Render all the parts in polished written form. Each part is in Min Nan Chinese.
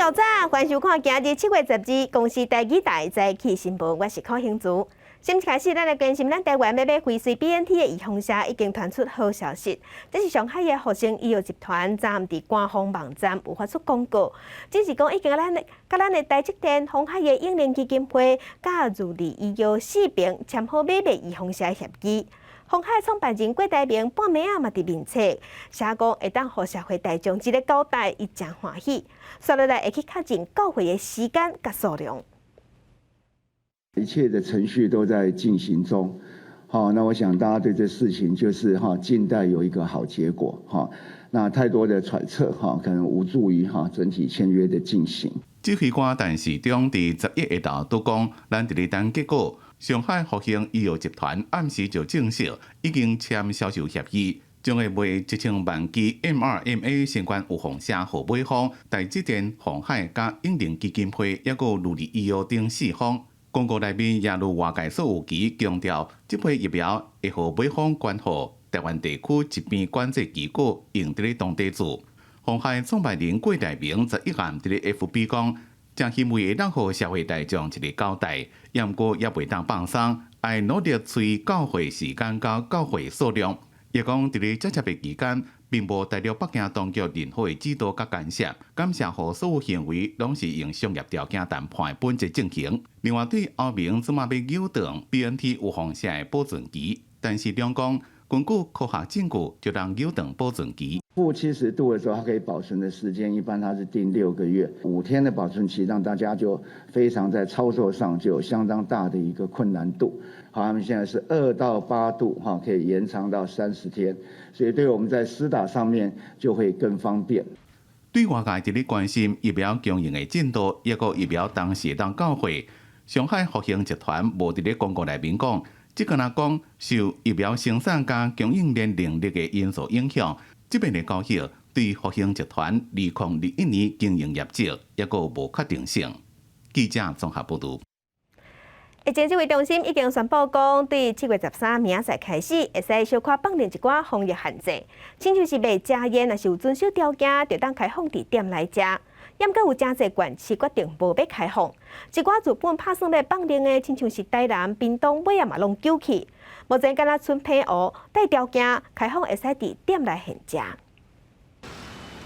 眾早，歡迎收看今日7月12公視台語台早起新聞，我是柯興祖。先開始，咱來關心咱台灣欲買輝瑞 BNT 的預防射已經傳出好消息。這是上海的復星醫藥集團昨暗佇官方網站有發出公告，只是講已經佮咱的台積電、鴻海的永齡基金會、佮如利醫藥四爿簽好買賣預防射協議。鴻海創辦人郭台銘半暝仔嘛佇面冊寫講會當予社會大眾一個交代，伊誠歡喜。紲落來會去確認交貨的時間佮數量。一切的程序都在進行中，好，那我想大家對這事情就是哈，靜待有一個好結果，哈，那太多的揣測哈，可能無助於哈整體簽約的進行。指揮官陳時中佇11下晝都講，咱佇咧等結果。上海復星醫藥集團暗時就證實已經簽銷售協議，將會賣1000萬劑 mRNA 新冠預防射予買方，台積電、鴻海佮永齡基金會，抑閣如利醫藥等四方。公告內面也如外界所預期，強調這批疫苗會予買方捐予台灣地區疾病管制機構用佇咧當地做。鴻海創辦人郭台銘11暗佇咧 FB 講，誠欣慰會當予社會大眾一個交代，毋過也袂當放鬆，愛努力催交貨時間佮交貨數量。伊講佇咧這這段期間，並無大陸北京當局任何的指導佮干涉，感謝予所有行為攏是用商業條件談判的本質進行。另外，對歐盟這馬欲扭斷 BNT 預防射的保存期，陳時中講，根據科學證據，就通扭斷保存期。 -70度的時候，它可以保存的時間一般它是定6個月，5天的保存期，讓大家就非常在操作上就有相當大的一個困難度。好，他們現在是2到8度，哈，可以延長到30天，所以對我們在施打上面就會更方便。對外界佇咧關心疫苗供應的進度，抑閣疫苗當時會當交貨，上海復星集團無佇咧公告內面講，只敢若講受疫苗生產佮供應鏈能力的因素影響，這擺的交易對復星集團2021年經營業績抑閣無確定性。記者綜合報導。疫情指揮中心已經宣布講，對7月13明仔載開始，會使小可放寬一寡防疫限制，親像是袂食煙，若是有遵守條件，就當開放佇店內食。毋過有誠濟縣市決定無欲開放，一寡日本拍算欲放寬的，親像是台南、屏東，尾仔嘛攏糾去。目前敢若賰澎湖帶條件開放，會使佇店內現食。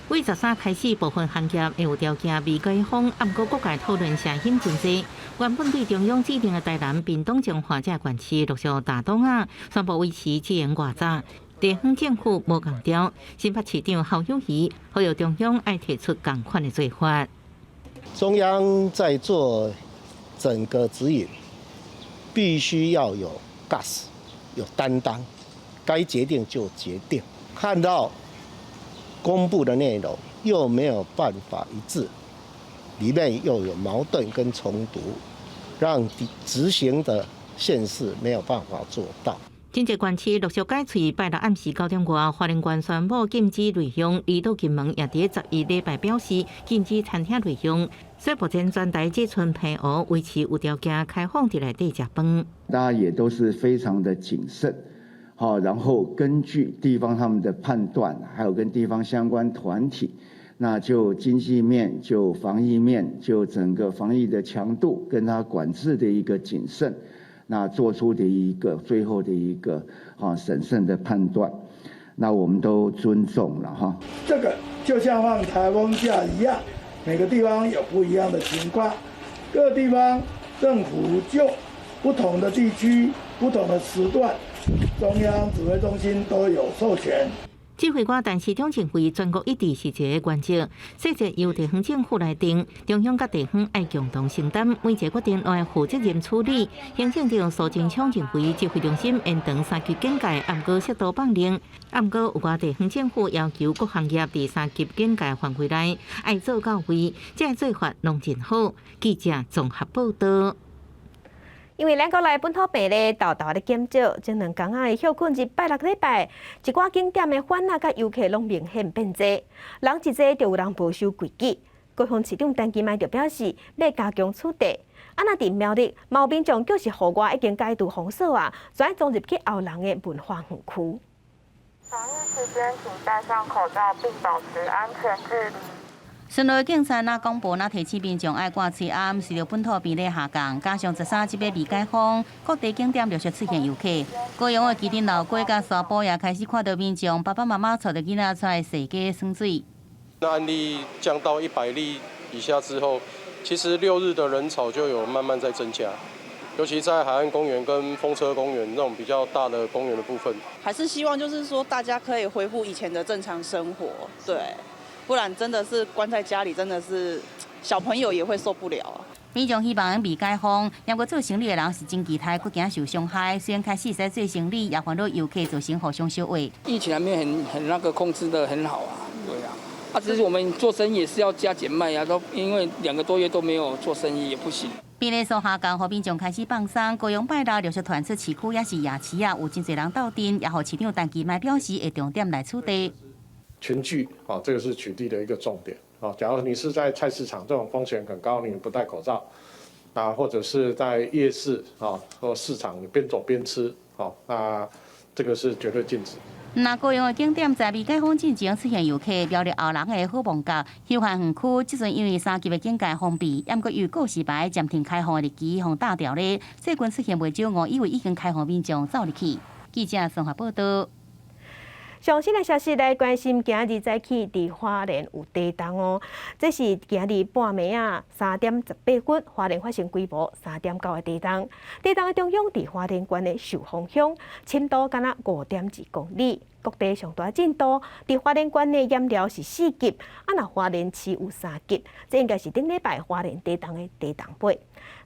對13開始，部分行業會有條件未解封，毋過各界討論聲音真濟。原本對中央指定的台南、屏東、彰化這縣市陸續打擋仔，宣布維持這樣外早。地方政府無仝調，新北市長侯友宜呼籲中央愛提出仝款的做法。中央在做整個指引，必須要有 guts，有擔當，該決定就決定。看到公布的內容又沒有辦法一致，裡面又有矛盾跟衝突，讓執行的縣市沒有辦法做到。真濟縣市陸續解喙，拜六暗時9點外，花蓮縣宣布禁止內用，離島金門也佇11禮拜表示禁止餐廳內用。所以目前全台只賰澎湖維持有條件開放佇內底食飯。大家也都是非常的謹慎，好，然後根據地方他們的判斷，還有跟地方相關團體，那就經濟面、就防疫面、就整個防疫的強度跟他管制的一個謹慎，那做出的一個最後的一個哈審慎的判斷，那我們都尊重了哈。這個就像放颱風假一樣，每個地方有不一樣的情況，各地方政府就不同的地區、不同的時段，中央指揮中心都有授權。指揮官陳時中認為，全國一致是一個原則，細節由地方政府來定，中央佮地方愛共同承擔，每一個決定攏愛負責任處理。行政長蘇貞昌認為，指揮中心延長三級警戒，毋過適度放寬，毋過有寡地方政府要求各行業佇三級警戒範圍內愛做到位，這個做法攏真好。記者綜合報道。因為咱國內本土病例沓沓咧減少，這兩工仔的歇睏日拜六禮拜，一寡景點的販仔佮遊客攏明顯變濟，人一濟就有人無守規矩。高雄市長陳其邁就表示，欲加強取締。啊，若佇苗栗，嘛有民眾就是戶外已經解除封鎖啊，全衝入去後人的文化園區。防疫期間，請戴上口罩並保持安全距離。巡邏警察若廣播，若提醒民眾愛掛喙罨，隨著本土病例下降，加上13這擺未解封，各地景點陸續出現遊客。高雄的旗津老街佮沙埔也開始看到民眾爸爸媽媽帶著囡仔出來踅街耍水。那案例降到100例以下之後，其實六日的人潮就有慢慢在增加，尤其在海岸公園跟風車公園那種比較大的公園的部分。還是希望就是說大家可以恢復以前的正常生活，對。不然真的是關在家裡，真的是小朋友也會受不了啊。民眾希望未解封，不過做生理的人是真期待，閣驚受傷害。雖然開始使做生理，也煩惱遊客造成互相相話。疫情還沒很那個控制得很好啊，對啊，啊，只是我們做生意也是要加減賣啊，都因為2個多月都沒有做生意也不行。病例數下降，予民眾開始放鬆。高雄拜六陸續傳出市區抑是夜市啊，有真濟人鬥陣，也予市長陳其邁表示會重點來取締。群聚啊，這個是取締的一個重點啊。假如你是在菜市場，這種風險很高，你不戴口罩啊，或者是在夜市啊或市場，你邊走邊吃，好，那這個是絕對禁止。那高雄的景點在未解封進前出現遊客，苗栗後龍的好望角休閒園區，這陣因為三級的警戒封閉，毋過有告示牌暫停開放的日期予打掉咧。最近出現袂少誤以為已經開放民眾走入去。記者綜合報道。上新的消息來關心，今日早起佇花蓮有地動哦。這是今日半暝仔3點18分，花蓮發生規模3.9的地動。地動的中央佇花蓮縣的壽豐鄉，深度敢若5.2公里。各地上大震度佇花蓮縣的鹽寮是4級，啊若花蓮市有3級，這應該是頂禮拜花蓮地動的地動尾。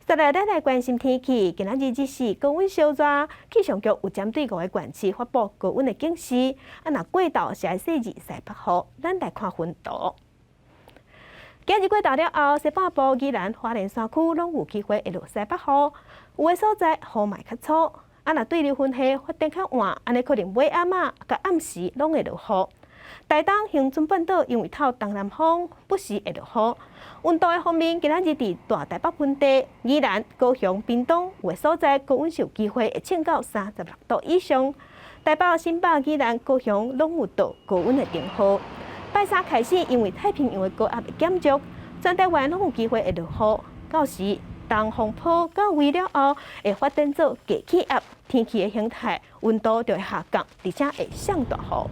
再來，咱來關心天氣。今仔日日時高溫燒熱，氣象局有針對五個縣市發布高溫的警示。啊，若過晝是愛細日西北雨。咱來看雲圖。今日過晝了後，西半部宜蘭花蓮山區攏有機會會落西北雨，有的所在雨嘛較粗。啊，若對流雲系發展較晚，按呢可能尾暗仔佮暗時攏會落雨。台東恆春半島因為透東南風，不時會落雨。溫度的方面，今仔日佇大台北盆地、宜蘭、高雄、屏東有的所在高溫是有機會會衝到36度以上。台北、新北、宜蘭、高雄攏有到高溫的警報。拜三開始，因為太平洋的高壓會減弱，全台灣攏有機會會落雨。到時東風波到位了後，會發展做低氣壓，天氣的形態，溫度就會下降，而且會降大雨。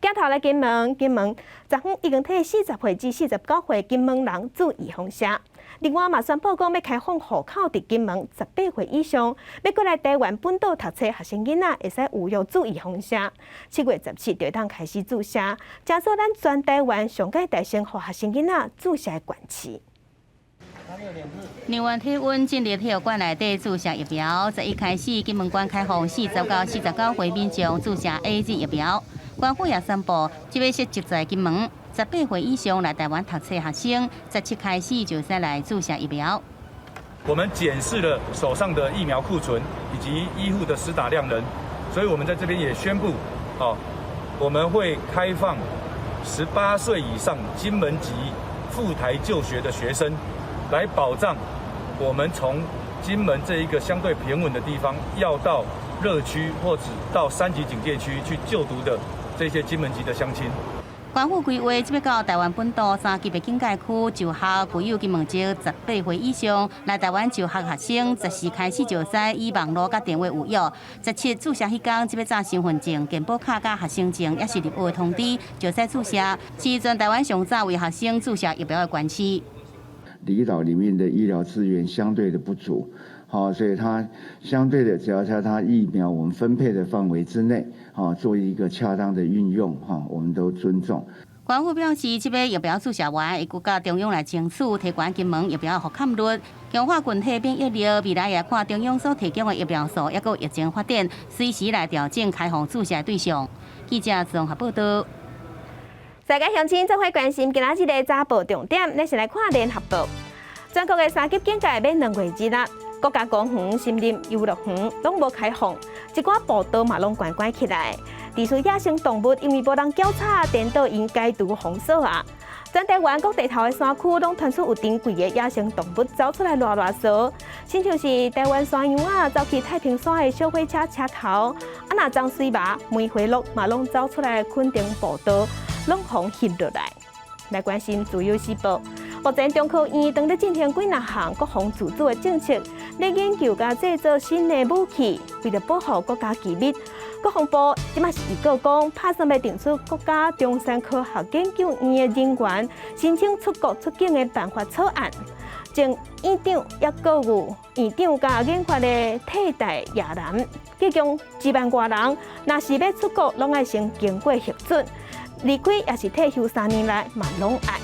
鏡頭來金門，金門昨昏已經替40歲至49歲金門人注預防射。另外嘛宣布講欲開放戶口佇金門18歲以上，欲過來台灣本島讀冊學生囡仔會使預約注預防射。7月17就會當開始注射，成做咱全台灣上蓋大聲予學生囡仔注射的縣市。量完體溫進入體育館內底注射疫苗。11開始，金門縣開放40到49歲民眾注射 AZ 疫苗。官府也宣布，這欲設籍在金門18歲以上來台灣讀冊學生，17開始就使來注射疫苗。我們檢視了手上的疫苗庫存以及醫護的施打量能，所以我們在這邊也宣布，哦，我們會開放18歲以上金門籍赴台就學的學生，來保障我們從金門這一個相對平穩的地方，要到熱區或者到三級警戒區去就讀的這些金門籍的鄉親。官府規劃，這欲到台灣本島三級的警戒區就學，具有金門籍十八歲以上來台灣就學學生，14開始就使以網路佮電話預約。17注射彼工，這欲紮身份證、健保卡佮學生證，抑是入學通知，就使注射。是全台灣上早為學生注射疫苗的縣市。離島裡面的醫療資源相對的不足，好，所以它相對的，只要在它疫苗我們分配的範圍之內，好，做一個恰當的運用，哈，我們都尊重。官府表示，這擺疫苗注射完，會閣佮中央來爭取提懸金門疫苗覆蓋率，強化群體免疫力。未來也看中央所提供的疫苗數，抑閣疫情發展，隨時來調整開放注射對象。記者綜合報道。大家鄉親做伙關心今仔日的早報重點，咱先來看聯合報。全國的三級警戒欲2月日啦，國家公園、森林遊樂園攏無開放，一寡步道嘛攏關關起來。地區野生動物因為無人繳叉，顛倒𪜶解除封鎖啊！全台灣各地頭的山區攏傳出有珍貴的野生動物走出來囉囉嗦，親像是台灣山羊仔走去太平山的小火車車頭，啊若棕水蝮、梅花鹿嘛攏走出來墾丁步道。攏予翕落來。來關心自由時報，目前中科院正咧進行幾若項國防自主的政策，咧研究佮製造新的武器，為著保護國家機密。國防部這馬是預告講，拍算欲定出國家中山科學研究院的人員申請出國出境的辦法草案，前院長抑閣有院長佮研發的替代亞男，計共1萬外人，若是欲出國，攏愛先經過核准。離開抑是退休3年內嘛攏愛。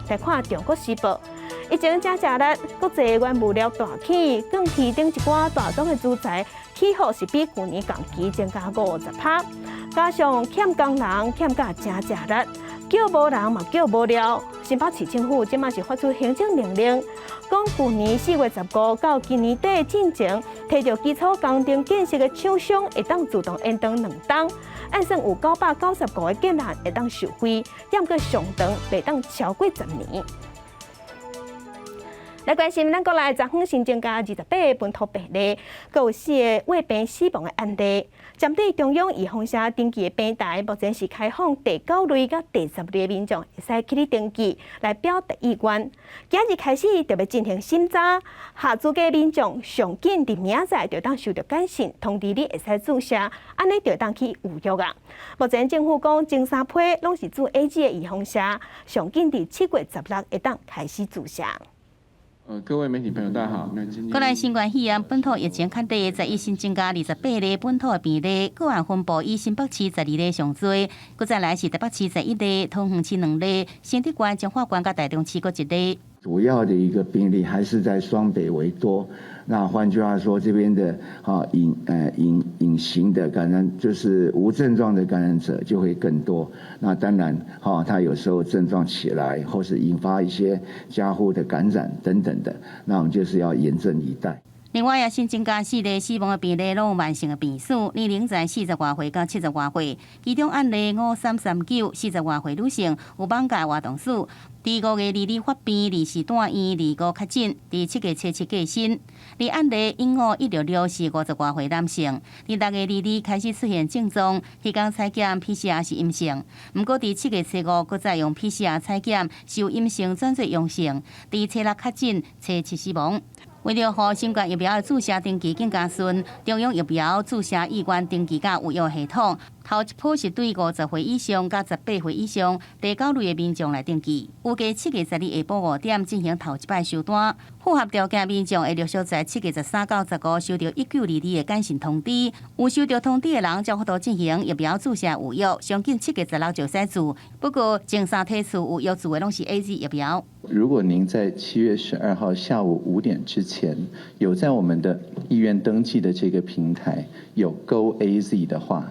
來看《中國時報》，疫情真食力，國際原物料大起，鋼鐵等一寡大宗的資材，起幅是比舊年同期增加50%。加上欠工人欠甲誠食力，叫無人嘛叫無了。新北市政府這馬是發出行政命令，講舊年4月15到今年底進前，提著基礎工程建設的廠商會當自動延長2冬。按算有995個建案會當受惠，毋過上長袂當超過10年。來關心咱國內昨昏新增加28個本土病例，閣有四个患病死亡的案例。針對中央預防射登記的平台，目前是開放第九類佮第十類的民眾會使去咧登記來表達意願。今日開始就欲進行審查，合資格民眾上緊佇明仔載就當收到簡訊通知你會使注射，按呢就當去預約啊。目前政府講前三批攏是注 AZ 的預防射，上緊佇7月16會當開始注射。各位媒體朋友，大家好。那今天國內新冠肺炎本土疫情確診，十一新增加28例本土的病例，個案分布以新北市12例上濟，閣再來是台北市11例，桃園市2例，新竹縣、彰化縣佮台中市閣1例。主要的一個病例還是在雙北為多。那換句話說，這邊的哈隱形的感染，就是無症狀的感染者就會更多。那當然，哈，他有時候症狀起來，或是引發一些家戶的感染等等的，那我們就是要嚴陣以待。另外，也新增加四例死亡的病例，攏有慢性的病史，年齡在40外歲到70外歲。其中案例5339，40外歲女性，有網界活動史，佇5月22發病，24住院，25確診，佇7月初7過身。而案例15166是50外歲男性，佇6月22開始出現症狀，彼工採檢 PCR 是陰性，毋過佇7月初5閣再用 PCR 採檢，是由陰性轉做陽性，佇初6確診，初7死亡。為著予新冠疫苗的注射登記更加順，中央疫苗注射意願登記佮預約系統，頭一波是對50歲以上佮18歲以上第九類的民眾來登記，預計7月12下晡5點進行頭一擺收單，符合條件民眾會陸續在7月13到15收到1922的簡訊通知，有收到通知的人才有法度進行疫苗注射預約，上緊7月16就使注。不過前三梯次預約注的攏是 AZ 疫苗。如果您在7月12號下午5點之前有在我們的意願登記的這個平台有勾 AZ 的話，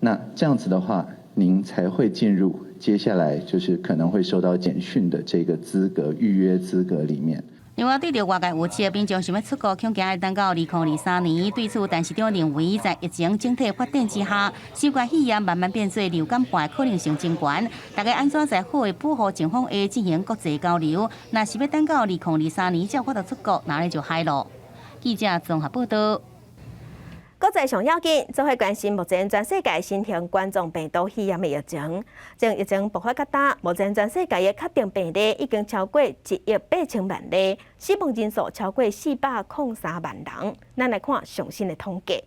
那這樣子的話，您才會進入接下來就是可能會收到簡訊的這個資格預約資格裡面。另外，對著外界預測，民眾想欲出國，恐驚愛等到2023年。對此，陳時中認為，在疫情整體發展之下，新冠肺炎慢慢變做流感化的可能性真懸。大家按怎在好的保護情況下進行國際交流？若是欲等到2023年才有法度出國，那咧就害囉。記者綜合報道。國際上要緊，做伙關心目前全世界新型冠狀病毒肺炎的疫情。從疫情爆發到今，目前全世界的確定病例已經超過1億8千萬例，死亡人數超過403萬人。咱來看上新的統計，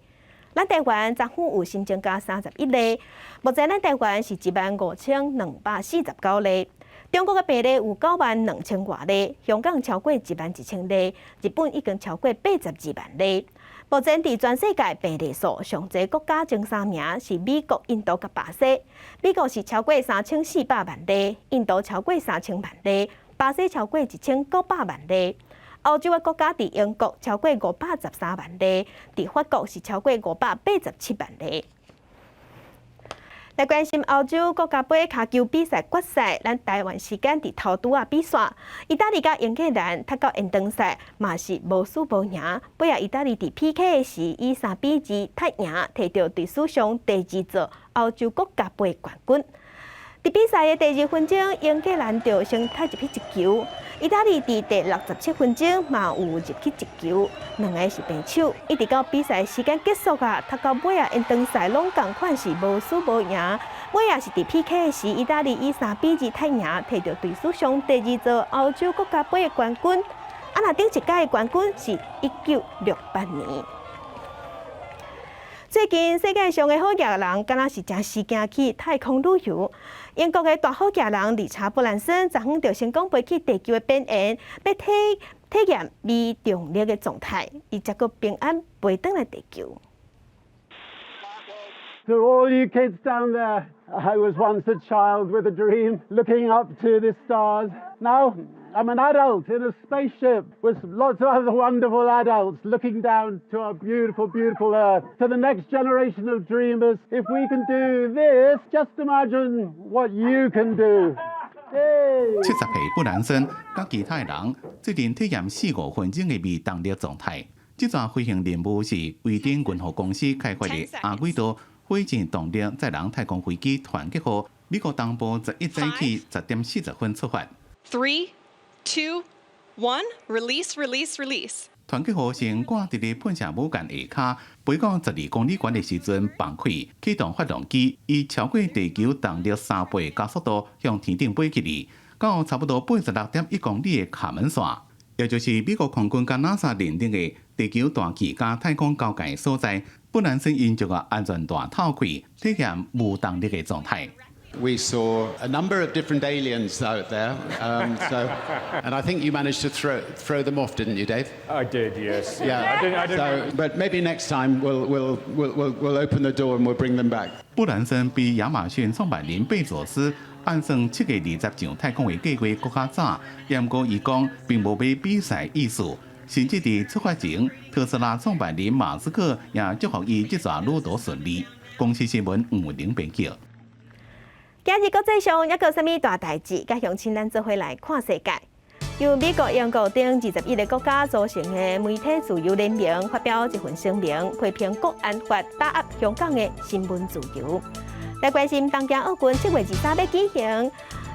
咱台灣昨昏有新增加31例，目前咱台灣是15,249例。中國的病例有9萬2千外例，香港超過1萬1千例，日本已經超過82萬例。目前佇全世界病例數上濟國家前三名是美國、印度佮巴西。美國是超過3400萬例，印度超過3000萬例，巴西超過1900萬例。歐洲的國家佇英國超過513萬例，佇法國是超過587萬例。來關心歐洲國家盃跤球比賽決賽，咱台灣時間佇頭拄仔比賽，意大利佮英格蘭踢到延長賽，嘛是無輸無贏。尾仔意大利佇 PK 時以3比2踢贏，提著歷史上第二座歐洲國家盃冠軍。佇比賽的第二分鐘，英格蘭就先踢入去一球。意大利佇第67分鐘嘛有入去一球，兩个是平手。一直到比賽時間結束啊，踢到尾啊，延長賽攏仝款是無輸無贏。尾仔是佇 PK 時，意大利以3比2踢贏，提著隊史上第二座歐洲國家盃的冠軍。啊，若頂一屆的冠軍是1968年。最近世界上的好額人，敢若是誠時興去太空旅遊。英國的大好額人理查布蘭森，昨昏就成功飛去地球的邊緣，欲體驗微重力的狀態，伊才閣平安飛轉來地球。 To all you kids down there, I was once a child with a dream, looking up to the stars. Now I'm an adult in a spaceship with lots of other wonderful adults looking down to our beautiful, beautiful Earth. To the next generation of dreamers, if we can do this, just imagine what you can do. 70歲布蘭森佮其他人最近體驗四五分鐘的微重力狀態。這逝飛行任務是維珍銀河公司開發的阿軌道火箭動力載人太空飛機團結號，美國東部11早起10點40分出發。 Three, two, one, release, release, release。團結號先掛佇咧噴射母艦下跤，飛到12公里懸的時陣放氣，啟動發動機，以超過地球重力3倍加速度向天頂飛起去，到差不多86.1公里的卡門線，也就是美國空軍佮 NASA 認定的地球大氣佮太空交界所在。布蘭森𪜶就共安全帶脫開，體驗無重力的狀態。 We saw a number of different aliens out there, so, and I think you managed to throw them off, didn't you, Dave? I did, yes. Yeah. I didn't. So, but maybe next time we'll open the door and we'll bring them back. 布蘭森比亞馬遜創辦人貝佐斯按算7月20上太空的計劃閣較早，毋過伊講並無欲比賽意思。甚至佇出發前，特斯拉創辦人馬斯克也祝福伊這逝旅途順利。公視新聞吳玲編輯。今日國際上猶閣有啥物大代誌？佮鄉親咱做伙來看世界。由美國、英國等21个國家組成的媒體自由聯盟發表一份聲明，批評國安法打壓香港的新聞自由。來關心東京奧運7月23欲舉行，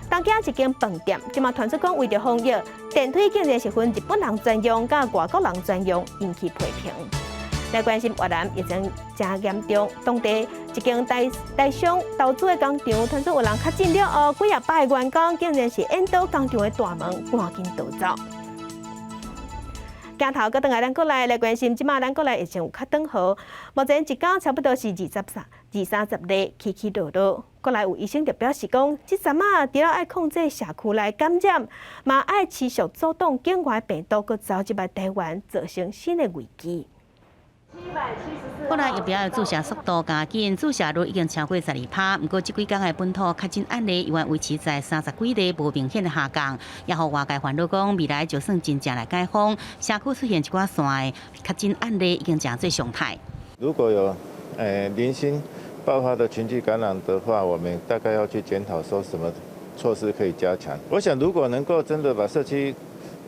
東京一間飯店，這馬傳出講為著防疫，電梯竟然是分日本人專用佮外國人專用，引起批評。來關心越南疫情誠嚴重，當地一間台商投資的工廠，傳出有人確診了後，幾仔百个員工竟然是沿倒工廠的大門，趕緊逃走。鏡頭閣轉來咱國內來關心，這馬咱國內疫情有較轉好，目前一工差不多是二十三、二三十例起起落落。國內有醫生就表示講，這陣仔除了愛控制社區內感染，嘛愛持續阻擋境外病毒閣走入來台灣，造成新的危機。國內疫苗的注射速度加緊，注射率已經超過12%。毋過這幾工的本土確診案例依然維持在30幾例，無明顯的下降，也予外界煩惱講未來就算真正來解封，社區出現一寡線的確診案例已經成做常態。如果有零星爆發的群聚感染的話，我們大概要去檢討說什麼措施可以加強。我想如果能夠真的把社區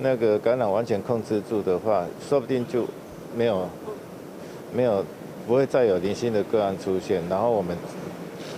那個感染完全控制住的話，說不定就沒有不會再有零星的個案出現，然後我們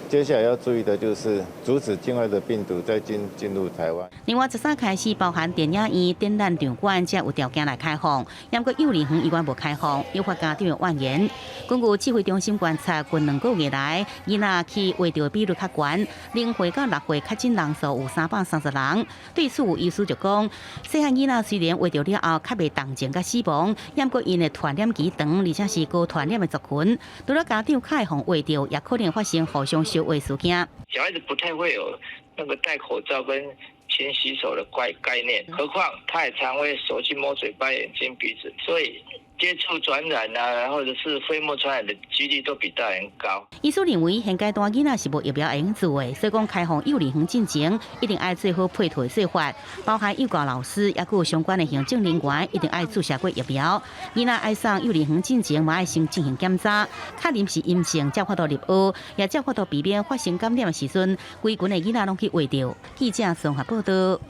接下來要注意的就是阻止境外的病毒再進入台灣。另外，13開始包含電影院、展覽場館，才有條件來開放。毋過幼兒園依然無開放，誘發家長的怨言。根據指揮中心觀察，近2個月來，囡仔去畫著的比率較懸，0歲到6歲確診人數有330人。對此有醫師就講，細漢囡仔雖然畫著了後較袂重症佮死亡，毋過𪜶的傳染期長，而且是高傳染的族群，除了家長較會予畫著，也可能發生互相相畫事件。小孩子不太會有那個戴口罩跟勤洗手的概念，何況他也常會手去摸嘴巴、眼睛、鼻子，所以接觸傳染啊，或者是飛沫傳染的幾率都比大人高。醫師認為，現階段囡仔是無疫苗會用做的，所以講開放幼兒園進前，一定愛做好配套的做法，包含幼教老師，抑閣有相關的行政人員，一定愛注射過疫苗。囡仔愛送幼兒園進前，嘛愛先進行檢查，確認是陰性，才有法度入學，也才有法度避免發生感染的時陣，規群的囡仔攏去畫著。記者綜合報道。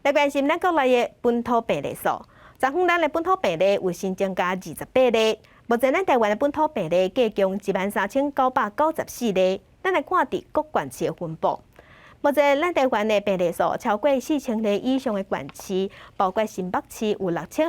來關心咱國內的本土病例數。昨昏咱的本土病例有新增加28例，目前咱台灣的本土病例計共13,994例。咱來看佇各縣市的分布。目前咱台灣的病例數超過4000例以上的縣市，包括新北市有6646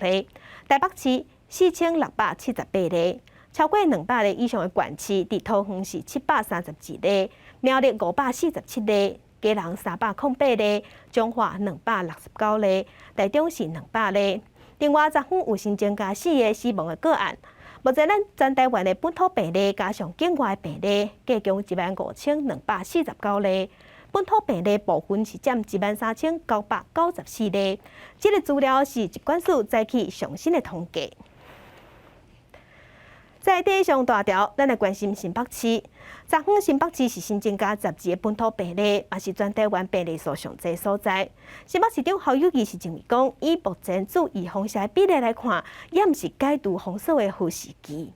例，台北市4678例，超過200例以上的縣市，佇桃園是732例，苗栗547例，基隆308例，彰化269例，台中是200例。另外，昨昏有新增加四个死亡的個案。目前咱全台灣的本土病例加上境外病例，計共15,249例。本土病例部分是佔13,994例。這个資料是疾管署早起上新的統計。在第一上大條，咱來關心新北市。昨昏新北市是新增加12个本土病例，也是全台灣病例數上濟所在。新北市長侯友宜是認為講，以目前注預防射的比例來看，猶毋是解除封鎖的好時機。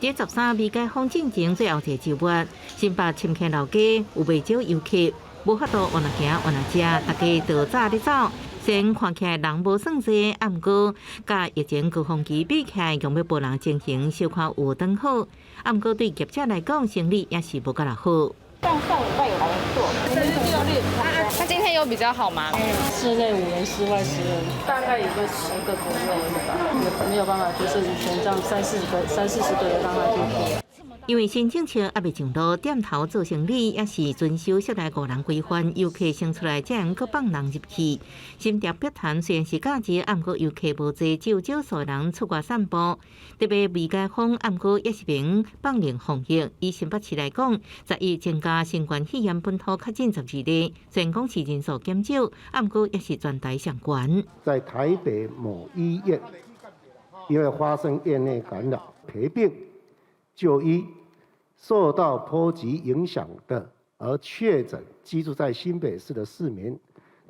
佇13未解封進前最後一個週末，新北深坑老街有袂少遊客，無法度往哪行往哪食，大家就早咧走。雖然看起來人無算濟，啊，毋過佮疫情高峰期比起來，用欲無人情形小可有轉好。啊，毋過對業者來講，生意也是無閣偌好。上上禮拜有來做，36。那今天有比較好嗎？室內5人，室外10人，大概有個10個左右吧，也沒有辦法，就是以前這樣三四個、三四十個人讓他進去。因為新政策猶未上路，店頭做生意也是遵守室內五人規範，遊客先出來才會閣放人入去。新店碧潭雖然是假日，毋過遊客無濟，只有少數人出外散步。特別未解封，毋過也是免放任防疫。以新北市來講，11增加新冠肺炎本土確診12例，雖然講是人數減少，毋過也是全台上懸。在台北某醫院，因為發生院內感染，陪病就醫。受到波及影響的而確診居住在新北市的市民，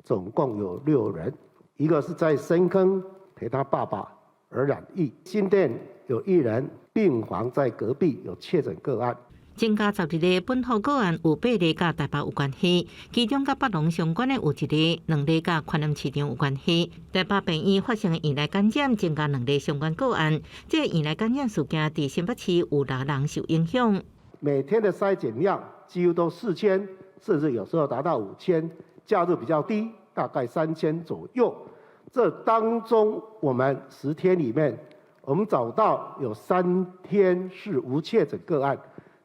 總共有六人，一個是在深坑陪他爸爸而染疫，新店有一人病房在隔壁有確診個案。增加12例本土個案，有八例佮台北有關係，其中佮北農相關的有一例，兩例佮寬南市場有關係。台北病院發生的院內感染增加兩例相關個案，這個院內感染事件佇新北市有六人受影響。每天的篩檢量幾乎都4000，甚至有時候達到5000，假日比較低，大概3000左右。這當中，我們10天裡面，我們找到有3天是無確診個案，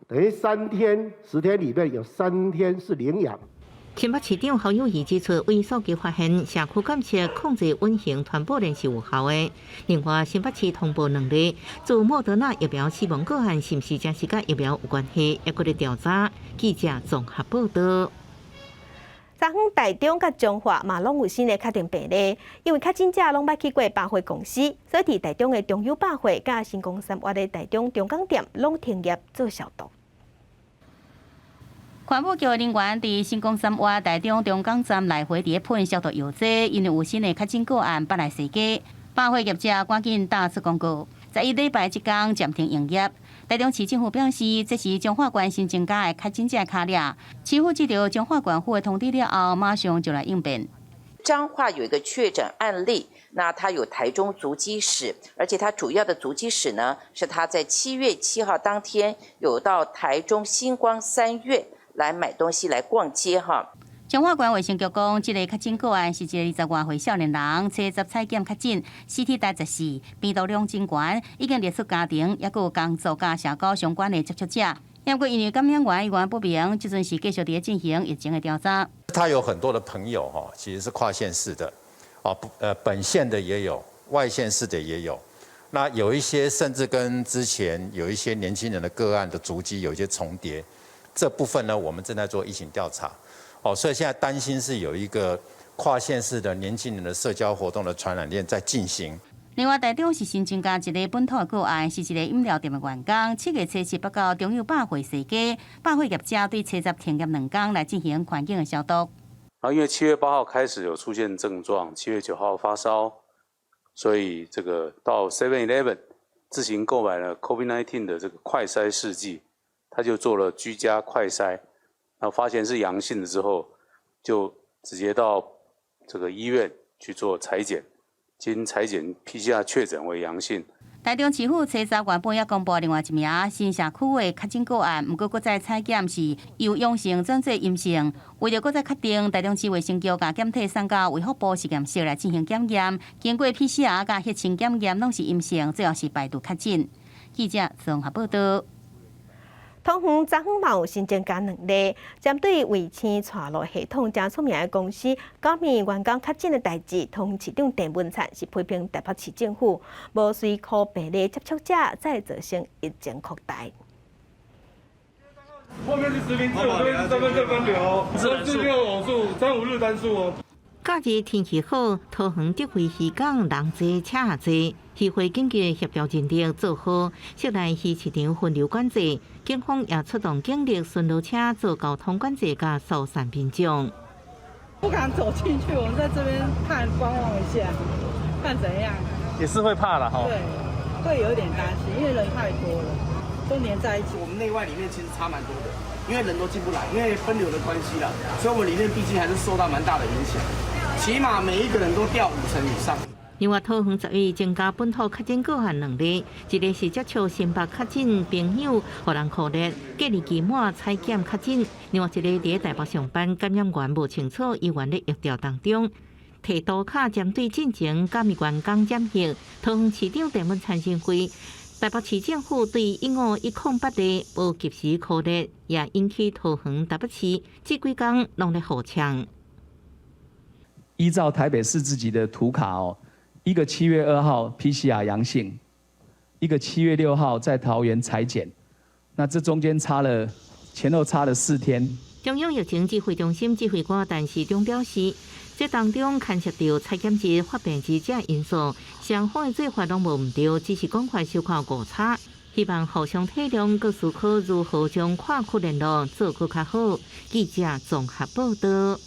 等於3天10天裡面有三天是零陽。新北市長侯友宜指出，為數據發現，社區監測控制隱形傳播鏈是有效的。另外，新北市通報兩例自莫德納疫苗死亡個案，是毋是真是佮疫苗有關係？猶閣咧調查。記者綜合報道。昨昏台中佮彰化嘛攏有新的確診病例，因為確診者攏捌去過百貨公司，所以佇台中的中友百貨佮新光三越的台中中港店攏停業做消毒。環保局人員佇新光三越台中中港站來回佇咧噴消毒藥劑，因為有新的確診個案捌來踅街，百貨業者趕緊打出公告，11禮拜這工暫停營業。台中市政府表示，這是彰化縣新增加的確診者跤跡，市府接到彰化縣府的通知了後，馬上就來應變。彰化有一個確診案例，那他有台中足跡史，而且他主要的足跡史呢，是他在7月7號當天有到台中新光三越來買東西來逛街哈。彰化縣衛生局講，這个確診個案是一个20外歲少年人，初十採檢確診，CT 值14，病毒量真懸，已經列出家庭，抑閣有工作佮社交相關的接觸者。不過因為感染源依然不明，這陣是繼續佇咧進行疫情的調查。他有很多的朋友哈，其實是跨縣市的，啊不本縣的也有，外縣市的也有。那有一些甚至跟之前有一些年輕人的個案的足跡有一些重疊。這部分呢，我們正在做疫情調查，哦，所以現在擔心是有一個跨縣市的年輕人的社交活動的傳染鏈在進行。另外，台中是新增加一个本土的個案，是一个飲料店的員工，7月初7捌到中友百貨踅街，百貨業者對初十停業2工來進行環境的消毒。然後因為7月8號開始有出現症狀，7月9號發燒，所以這個到 Seven Eleven 自行購買了 COVID-19 的這個快篩試劑。他就做了居家快篩，然後發現是陽性的之後，就直接到這個醫院去做採檢，經採檢 PCR 確診為陽性。台中市府初三原本也公布另外一名新社區的確診個案，毋過閣再採檢是由陽性轉做陰性。為著閣再確定，台中市衛生局共檢體送到衛福部實驗室來進行檢驗，經過 PCR 佮血清檢驗攏是陰性，最後是排除確診。記者綜合報道。桃園昨昏嘛有新增加兩例，針對衛星帶路系統誠出名的公司，假密員工確診的代誌，桃園市長鄭文燦是批評台北市政府無隨科病例接觸者，再造成疫情擴大。後面是實名制，我這邊是身份證分流，三四六偶數，三五日單數哦。假日天氣好，桃園德惠漁港人濟車也濟，漁會緊急協調人力做好室內魚市場分流管制，警方也出動警力巡邏車做交通管制佮疏散民眾。不敢走進去，我們在這邊看觀望一下，看怎樣。也是會怕啦，對，會有點擔心，因為人太多了，都黏在一起。我們內外裡面其實差蠻多的，因為人都進不來，因為分流的關係啦，所以我們裡面畢竟還是受到蠻大的影響。起碼每一個人都掉五成以上。另外，桃園10月增加本土確診個案兩例，一个是接觸新北確診朋友，予人箍熱，隔離期滿採檢確診；另外一個佇台北上班，感染源無清楚，依然咧疫調當中。提塗跤針對進前假密員工染疫，桃園市長鄭文燦認為，台北市政府對15108例無及時箍熱，也引起桃園、台北市這幾工攏咧互嗆。依照台北市自己的圖卡哦，一個7月2號 PCR 陽性，一個7月6號在桃園採檢，那這中間差了前後差了4天。中央疫情指揮中心指揮官陳時中表示，這當中牽涉到採檢日、發病日這因素，雙方的做法攏無毋對，只是講法小可誤差，希望互相體諒，閣思考如何將跨區聯絡做閣較好。記者綜合報道。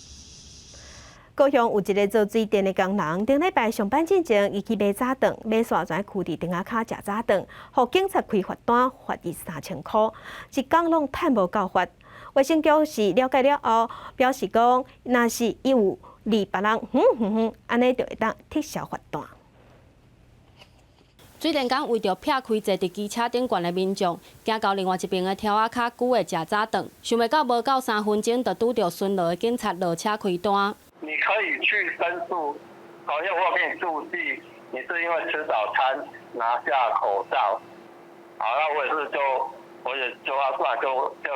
高雄有一个做水電的工人，頂禮拜上班進前，伊去買早頓，買煞全囥佇桌仔跤食早頓，予警察開罰單，罰伊3000箍，一工攏趁無夠罰。衛生局是了解了後，表示講，若是伊有離別人遠遠遠，按呢就會當撤銷罰單。水電工為著避開坐佇機車頂懸的民眾，行到另外一邊的柱仔跤久的食早頓，想袂到無夠3分鐘，就拄著巡邏的警察落車開單。你可以去申訴，好，因為我給你註記，你是因為吃早餐拿下口罩，好，那我也是就，我也就要過來就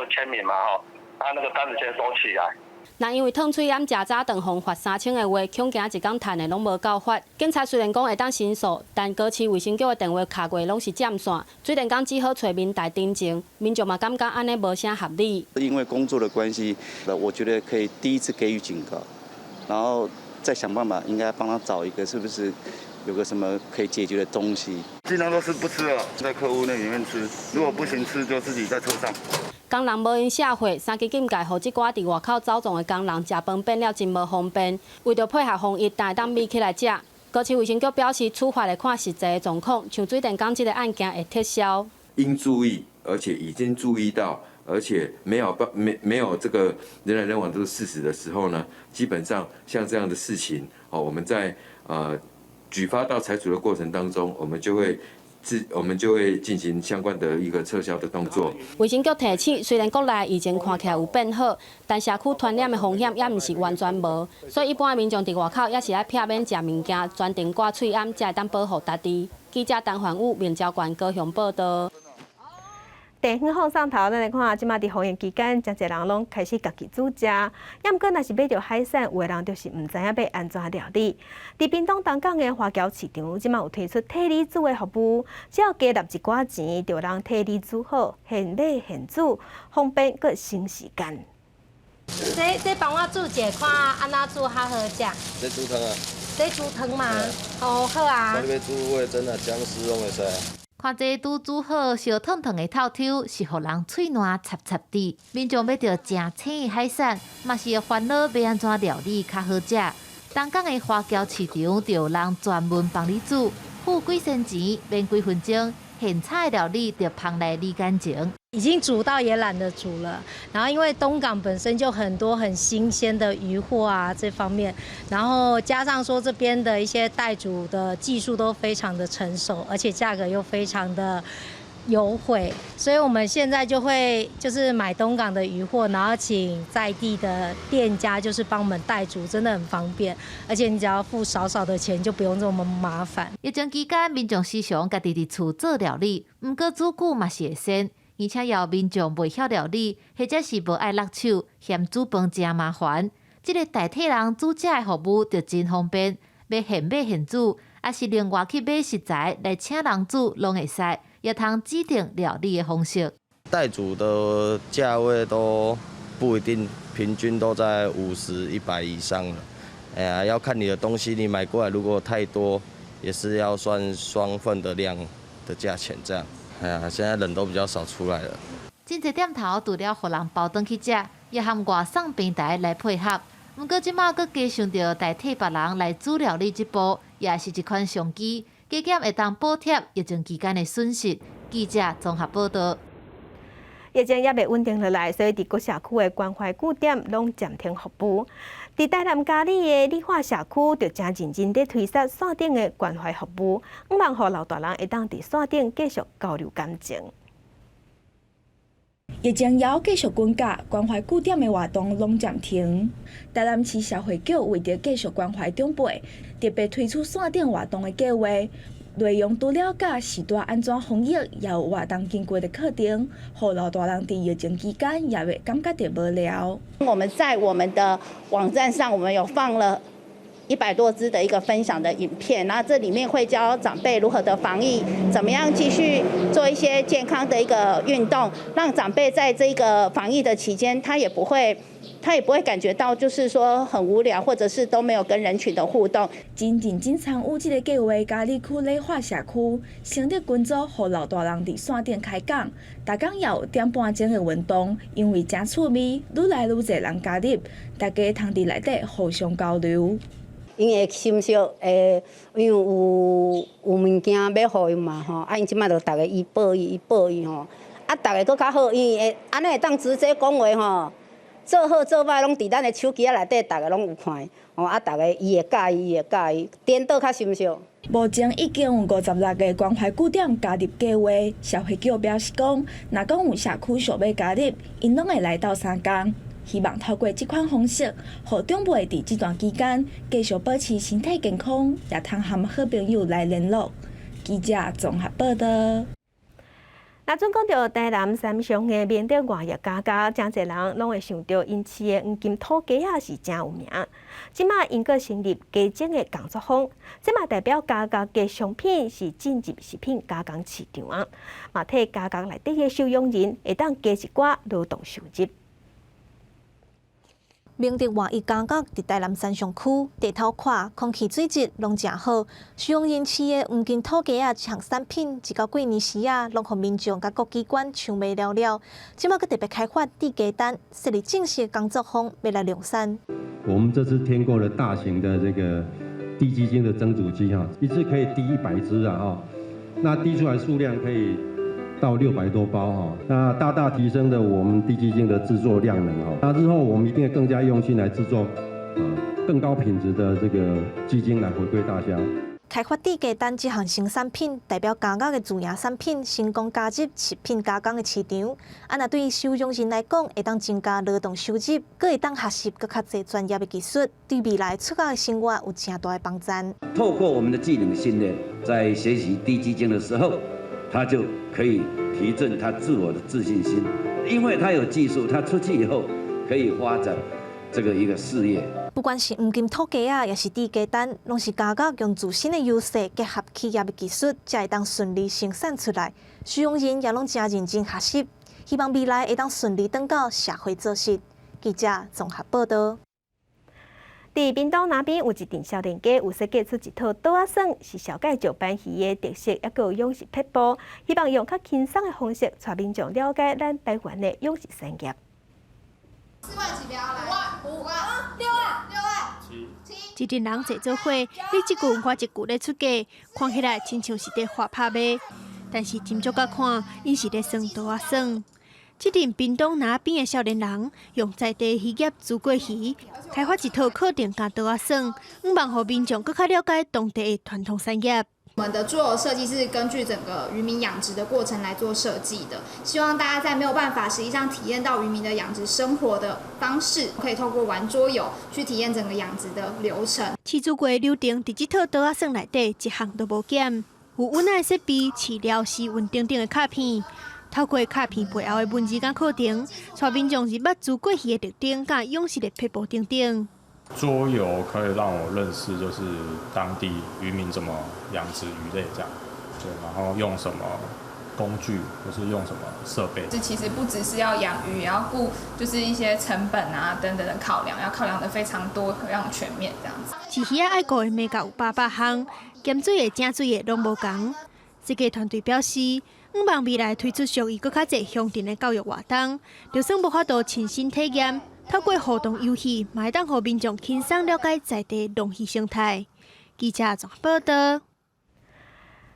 簽名嘛，吼，他那個單子先收起來。那因為褪喙罨食早頓，予罰3000的話，恐驚一工趁的攏無夠罰。警察雖然講會當申訴，但高市衛生局的電話敲過攏是佔線，水電工只好揣民代陳情，民眾嘛感覺按呢無啥合理。因為工作的關係，我覺得可以第一次給予警告。然後再想辦法，應該幫他找一個，是不是有個什麼可以解決的東西？盡量都是不吃了，在客戶那裡面吃。如果不行吃，就自己在車上。工人無閒卸貨，三級警戒，予這寡佇外口走動的工人食飯變了真無方便。為著配合防疫，才會當眯起來食。高市衛生局表示，處罰會看實際的狀況，像水電工這个案件會撤銷。應注意，而且已經注意到。而且沒有辦沒沒有這個人來人往這個事實的時候呢，基本上像這樣的事情，哦，我們在舉發到裁處的過程當中，我們就會進行相關的一個撤銷的動作。衛生局提醒，雖然國內疫情看起來有變好，但社區傳染的風險也毋是完全無，所以一般的民眾佇外口也是愛避免食物件，專程掛喙罨，才會當保護家己。記者陳環宇、明昭縣高雄報道。地方放送頭，咱來看，這馬佇防疫期間，誠濟人攏開始家己煮食。也毋過，若是買著海產，有的人就是毋知影欲按怎料理。佇屏東東港的華僑市場，這馬有推出替你煮的服務，只要加納一寡錢，就有人替你煮好，現買現煮，方便閣省時間。這幫我煮一下，看按怎煮較好食。這煮湯啊？這煮湯嗎？哦，好啊。看你欲煮味噌啊，薑絲攏會使。看這拄煮好燒燙燙的透抽，是予人喙瀾插插滴。民眾買著誠鮮的海產，嘛是會煩惱欲按怎料理較好食。東港的華僑市場就有人專門幫你煮，付幾仙錢，免幾分鐘，現炒的料理就捧來你眼前。已經煮到也懶得煮了。然後因為東港本身就很多很新鮮的魚貨啊，這方面，然後加上說這邊的一些代煮的技術都非常的成熟，而且價格又非常的優惠，所以我們現在就會就是買東港的魚貨，然後請在地的店家就是幫我們代煮，真的很方便，而且你只要付少少的錢，就不用這麼麻煩。疫情期間，民眾時常家己佇厝做料理，毋過煮久嘛是會跣，而且也有民眾袂曉料理，或者是無愛落手，嫌煮飯誠麻煩。這个代替人煮食的服務就真方便，欲現買現煮，抑是另外去買食材來請人煮，攏會使，也通指定料理的方式。代煮的價位都不一定，平均都在50、100以上了。哎呀，要看你的東西，你買過來如果太多，也是要算雙份的量的價錢這樣。哎呀，現在人都比較少出來了。真濟店頭除了予人包轉去食，也含外送平台來配合。毋過這馬閣加想著代替別人來煮料理這步，也是一款商機，加減會當補貼疫情期間的損失。記者綜合報道。疫情猶未穩定落來，所以佇各社區的關懷據點攏暫停服務。佇台南佳里的里化社區，就誠認真佇推捒線頂的關懷服務，向望予老大人會當佇線頂繼續交流感情。疫情猶繼續滾價，關懷據點的活動攏暫停。台南市社會局為著繼續關懷長輩，特別推出線頂活動的計劃。內容除了教序大按怎防疫，也有活動經過的課程，予老大人佇疫情期間也袂感覺著無聊。我們在我們的網站上，我們有放了100多支的一個分享的影片，那這裡面會教長輩如何的防疫，怎麼樣繼續做一些健康的一個運動，讓長輩在這個防疫的期間，他也不會感覺到就是說很無聊，或者是都沒有跟人群的互動。真認真參與這個計劃，佳里區里化社區成立群組，予老大人佇線頂開講，逐工也有點半鐘的運動，因為誠趣味，愈來愈濟人加入，大家通佇內底互相交流。𪜶會心惜，會因為有物件欲予𪜶嘛吼，啊，𪜶這擺就逐个伊報伊，伊報伊吼，啊，逐个閣較好，因為會按呢會當直接講話吼，做好做歹攏佇咱的手機仔內底，逐个攏有看，吼啊，逐个伊會佮意，伊會佮意，顛倒較心惜。目前已經有56個關懷據點加入計劃，社會局表示講，若講有社區想欲加入，𪜶攏會來鬥相共。希望透過這款方式，予長輩佇這段期間繼續保持身體健康，也通和好朋友來聯絡。記者綜合報道。若準講著台南三重的明德外業家家，誠濟人攏會想著𪜶飼的黃金土雞仔是誠有名。這馬𪜶閣成立雞精的工作坊，這嘛代表嘉義雞商品是進入食品加工市場啊，嘛替嘉義內底的收養人會當加一寡勞動收入。明德外溢家樂佇台南三重區，地頭闊，空氣水質攏誠好。收容人飼的黃金土雞仔這項產品，直到過年時仔，攏予民眾佮各機關搶賣了了。這馬閣特別開發滴雞蛋，設立正式工作坊，欲來量產。我們這次添購了大型的這個滴雞精的蒸煮機哈，一次可以滴100隻啊哈，那滴出來數量可以到600多包哈，那大大提升了我們滴雞精的製作量能哈。那日後我們一定會更加用心來製作，更高品質的這個雞精來回饋大家。開發滴雞蛋這項新產品，代表嘉義的自營產品成功加入食品加工的市場。啊，若對收容人來講，會當增加勞動收入，閣會當學習閣較濟專業的技術，對未來出國的生活有誠大的幫助。透過我們的技能訓練，在學習滴雞精的時候，他就可以提振他自我的自信心，因為他有技術，他出去以後可以發展這個一個事業。不管是黃金土雞仔，抑是滴雞蛋，攏是嘉義用自身的優勢結合企業的技術，才會當順利生產出來。收容人也攏誠認真學習，希望未來會當順利轉到社會做事。記者綜合報道。佇屏東那邊有一陣少年家有設計出一套桌仔耍，是紹介石斑魚的特色，抑閣有養殖撇步，希望用較輕鬆的方式，帶民眾了解咱台灣的養殖產業。4萬起標來，5萬、5萬、6萬、6萬、7。一陣人坐做伙，你一句我一句咧出價，看起來親像是佇畫拍賣，但是斟酌甲看，𪜶是咧耍桌仔耍。這陣屏東南邊的少年人用在地漁業煮過魚，開發一套課程佮桌仔耍，向望予民眾閣較了解當地的傳統產業。我們的桌遊設計是根據整個漁民養殖的過程來做設計的，希望大家在沒有辦法實際上體驗到漁民的養殖生活的方式，可以透過玩桌遊去體驗整個養殖的流程。飼煮過流程佇這套桌仔耍內底一項都無減，有溫的設備、飼料、時溫等等的卡片。透過卡片背後的文字佮課程，帶民眾入捌煮過魚的特徵、佮養殖的撇步等等。桌遊可以讓我認識，就是當地漁民怎麼養殖魚類這樣，對，然後用什麼工具，或是用什麼設備。這其實不只是要養魚，也要顧就是一些成本啊等等的考量，要考量得非常多，非常全面這樣子。飼魚仔愛顧的眉角有800項，鹹水的、正水的攏無仝。設計團隊表示，向望未來推出屬於閣較濟鄉鎮的教育活動，就算無法度親身體驗，透過互動遊戲，嘛會當予民眾輕鬆了解在地農漁生態。記者綜合報導。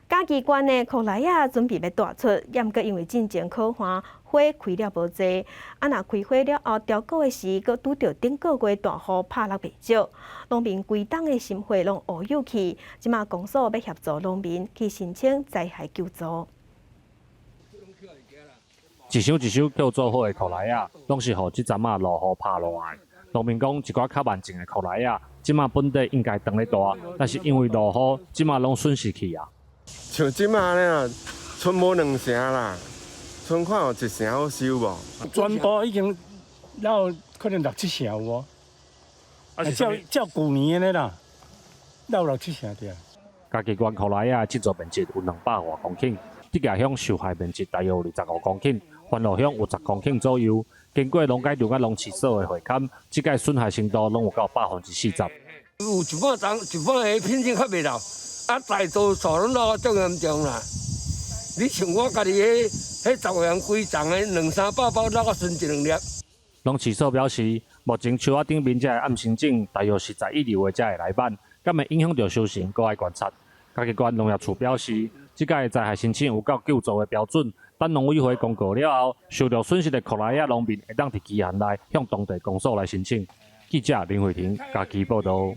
嘉義縣的箍來仔準備欲大出，毋過因為進前苦旱，花開了無濟，啊若開花了後凋果的時，閣拄著頂個月大雨拍落袂少，農民規冬的心血攏烏有去。這馬公所欲協助農民去申請災害救助。一箱一箱叫做好的箍來仔，攏是予這陣仔落雨拍落來。農民講，一寡較慢種的箍來仔，這馬本底應該長咧大，但是因為落雨，這馬攏損失去啊。像這馬按呢啊，賰無兩成啦，賰看有一成好收無？全部已經了可能六七成有無？啊，照照舊年的啦，了六七成對。嘉義縣箍來仔種植面積有200外公頃，竹莢鄉受害面積大約有25公頃，番路鄉有10公頃左右。經過農改場佮農試所的會勘，這擺損害程度攏有到40%。有一半種，一半的品種較袂老，啊，大多數攏老足嚴重啦。你像我家己彼10元規叢的兩三百包，老到剩一兩粒。農試所表示，目前樹仔頂面這个暗生種大約是在一二月才會來挽，敢會影響著收成，閣愛觀察。嘉義縣農業處表示，這擺災害申請有夠救助的標準，等農委會公告了後，受著損失的箍來仔農民會當佇期限內向當地公所來申請。記者林慧婷嘉義報導。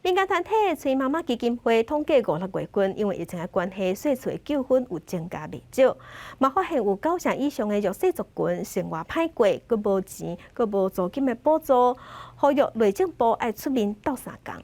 民間團體崔媽媽基金會統計五六月份，因為疫情的關係，細厝的糾紛有增加袂少，嘛發現有九成以上的弱勢族群生活歹過，閣無錢，閣無租金的補助，呼籲內政部愛出面鬥相共。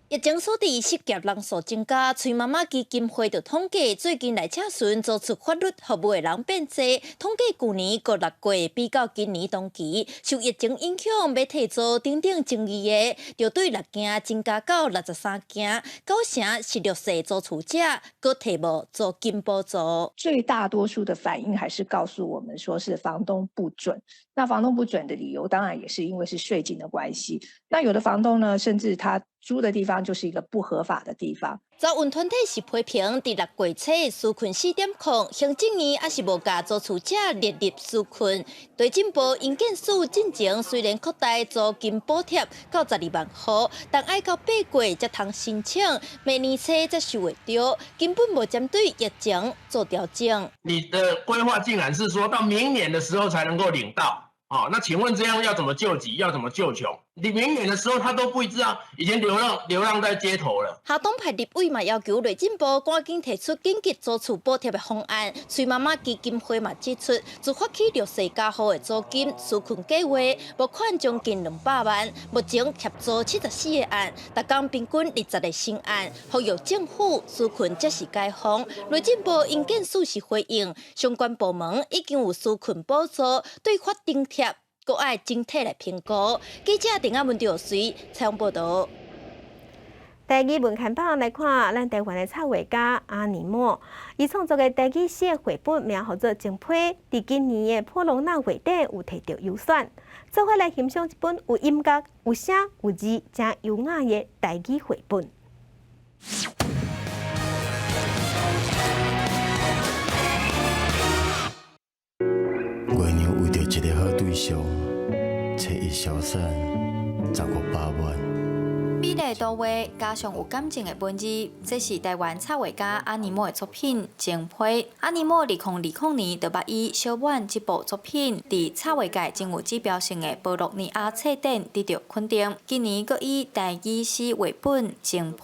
疫情所致失業人數增加，崔媽媽基金會就統計，最近來查詢租厝法律服務的人變濟。統計舊年五六月比較今年同期，受疫情影響欲提租等等爭議的，就對六件增加到63件，九成是弱勢租厝者，閣提無租金補助。最大多數的反應還是告訴我們，說是房東不准。那房東不准的理由，當然也是因為是稅金的關係。那有的房東呢，甚至他租的地方就是一個不合法的地方。社運團體是批評，佇6月初紓困4.0，行政院猶是無共租厝者列入紓困。內政部營建署進前雖然擴大租金補貼到12萬戶，但愛到8月才通申請，明年初才收會著，根本無針對疫情做調整。你的規劃竟然是說到明年的時候才能夠領到。哦，那請問這樣要怎麼救急？要怎麼救窮？你明年的時候，他都不知道，已經流浪流浪在街頭了。哈黨派立委嘛要求內政部趕緊提出緊急租厝補貼的方案。崔媽媽基金會嘛指出，自發起弱勢家戶的租金紓困計劃，募款將近200萬，目前協助74個案，逐工平均20個新案，呼籲政府紓困才是解方。內政部營建署是回應，相關部門已經有紓困補助，對法定貼。閣愛整體來評估。記者鄧阿文吊隨採訪報導。台語文刊榜來看，咱台灣的插畫家阿尼莫，伊創作的台語寫繪本名號做《情批》，佇今年的波隆那畫展有提著優選，做伙來欣賞這本有音樂、有聲、有字、誠優雅的台語繪本。月娘為著一个好對象，揣伊痟散15百萬。美麗的圖畫，加上有感情的文字，這是臺灣插畫家阿尼莫的作品《情批》。阿尼莫2020年就捌以《小滿》這部作品，佇插畫界真有指標性的波洛尼亞策展得著肯定。今年閣以台語詩繪本《情批》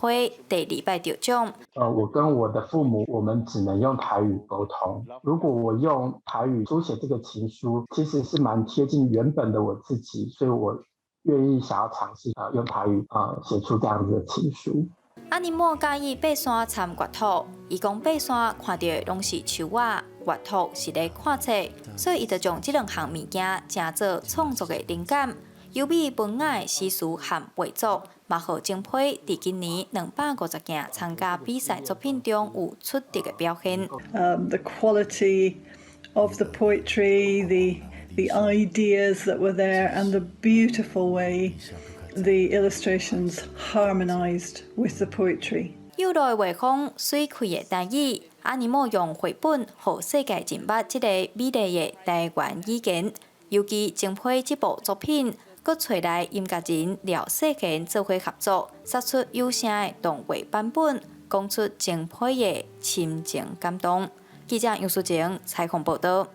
第二擺得獎。我跟我的父母，我們只能用台語溝通。如果我用台語書寫這個情書，其實是蠻貼近原本的我自己，所以我願意想要嘗試啊，用台語啊寫出這樣子的情書。阿尼莫佮意爬山參閱讀，伊講爬山看著的攏是樹仔，閱讀是咧看冊，所以伊就將這兩項物件成做創作的靈感。優美文雅的詩詞和畫作，嘛予情批佇今年250件參加比賽作品中有出色的表現。 The quality of the poetry, the ideas that were there, and the beautiful way the illustrations harmonized with the poetry. 幼路的畫風，媠氣的台語，阿尼莫用繪本，予世界認捌這個美麗的台灣語言。尤其情批這部作品，閣揣來音樂人廖世賢做伙合作，殺出有聲的動畫版本，講出情批的深情感動。記者楊淑晴採訪報導。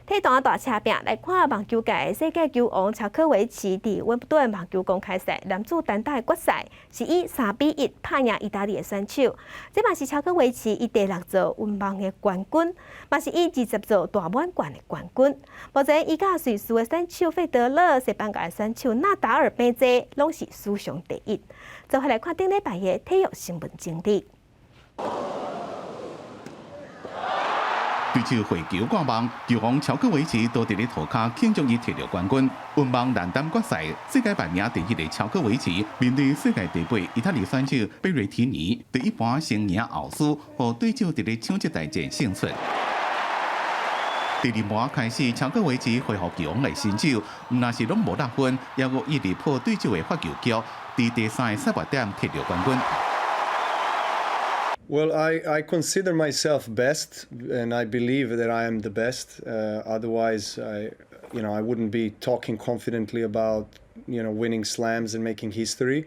體壇大車拼來看網球界的世界球王喬科維奇佇溫布頓網球公開賽男子單打的決賽，是以3比1拍贏意大利的選手。這嘛是喬科維奇伊第六座溫網的冠軍，嘛是伊20座大滿貫的冠軍。目前伊佮瑞士的選手費德勒、西班牙的選手納達爾平坐，攏是史上第一。做伙來看頂禮拜的體育新聞整理。對手回球掛網，球王喬科維奇都佇咧塗跤慶祝伊摕著冠軍。溫網男單決賽，世界排名第一的喬科維奇面對世界第八意大利選手貝瑞提尼，第一盤先贏後輸，予對手佇咧搶七大戰勝出。第二盤開始，喬科維奇恢復球王的身手，毋但是攏無落分，猶閣一直破對手的發球局，佇第三个賽盤點摕著冠軍。 Well, I consider myself best, and I believe that I am the best. Otherwise, I wouldn't be talking confidently about winning slams and making history.